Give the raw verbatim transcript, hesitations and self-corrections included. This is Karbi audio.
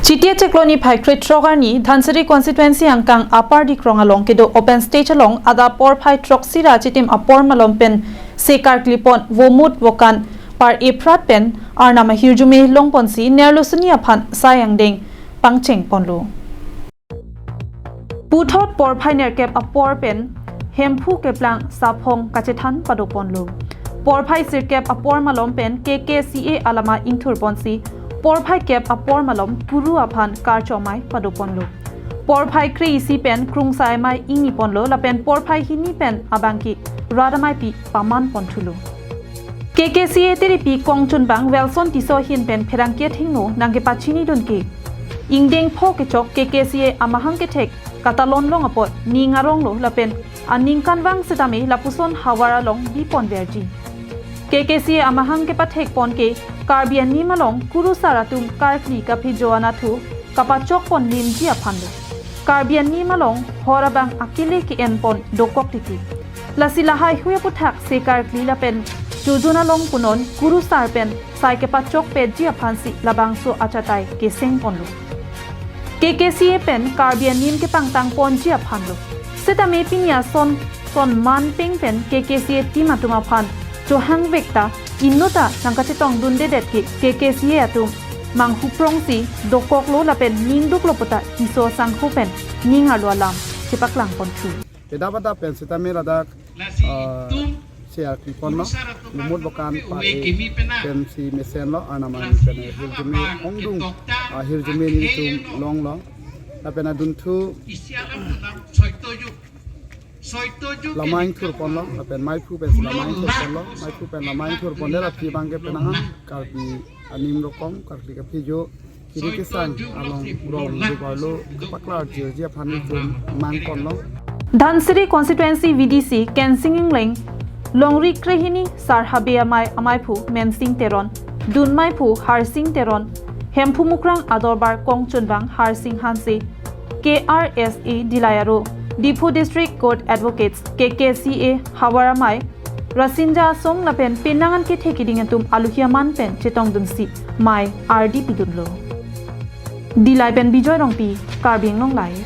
Chiti achiklo niphai krethrok arni Dhansiri constituency angkang Upper Dikrong along kedo open stage along adap porphai throksi ra achitim apor malom pen se karkli pon vomut vokan par ephrat pen arnam ahirjume longponsi nerlo suni aphan sai angdeng pangcheng ponlo. Puthot porphai nerkep apor pen Hemphu keplang saphong kachethan pado ponlo. Porphai sirkep apor malom pen K K C A alama ingthur ponsi porphai kep apor malom kuru aphan karcho amei pado ponlo. Porphai kre-isi pen krungsa amei ingni ponlo lapen porphai hini pen abangke rat ameipi paman pon thulo. K K C A tiripi kongchunbang Welson Tisso ahin pen pherangke athengno nangkepachinidun ke ingdeng pho kechok K K C A amahang kethek katalon long apot ning aronglo lapen aningkanvang setame lapuson havar along bipon verji. K K C A amahang kepathek pon ke Karbi anim along kurusar atum karkli kaphijo anatthu kapachok pon limji aphanlo. Karbi anim along hor abang akele ke-en pon dokok titi. Lasi lahaihui aphuthak se karkli lapen chojun along punon kurusar pen sai kepachok peji aphansi labangso achatai keseng ponlo. K K C A pen Karbi anim kepangtang ponji aphanlo. Setame pini ason son manpeng pen K K C A team atum aphan chohangvek ta inut ta nangkachetongdundedet ke K K C A atum manghuprongsi dokoklo lapen ningduklo puta Tisso asangho pen ning arlo alam chepaklang ponthu. Kedap adap pen setame ladak, ah, se karkli ponlo, lumut bokan pa e pensi mesenlo, arnam arni pen ahirjume ongdung, ah, ahirjume nelitum longlo. Lapen adunthu lama ingthur ponlo, lapen meiphu pensi lama ingthur ponlo, meiphu pen lama ingthur pondet aphi abangke penang an Karbi anim rokom karkli kaphijo kiri kesang along rong dubarlo kepaklar jirji aphan nelitum mang ponlo. Dhansiri constituency V D C Kensing Engleng, longri krehini Sar Habe amei ameiphu Mensing Teron, dun meiphu Harsing Teron, Hemphu Mukrang adorbar kongchunbang Harsing Hanse, K R S A Dillai aro, Diphu District Court Advocates, K K C A havar amei Rasinja Asong lapen penang an kethe keding atum aluhi aman pen chetongdunsi mei ardi pidunlo. Dillai pen Bijoy Rongpi, Karbi Anglong Live.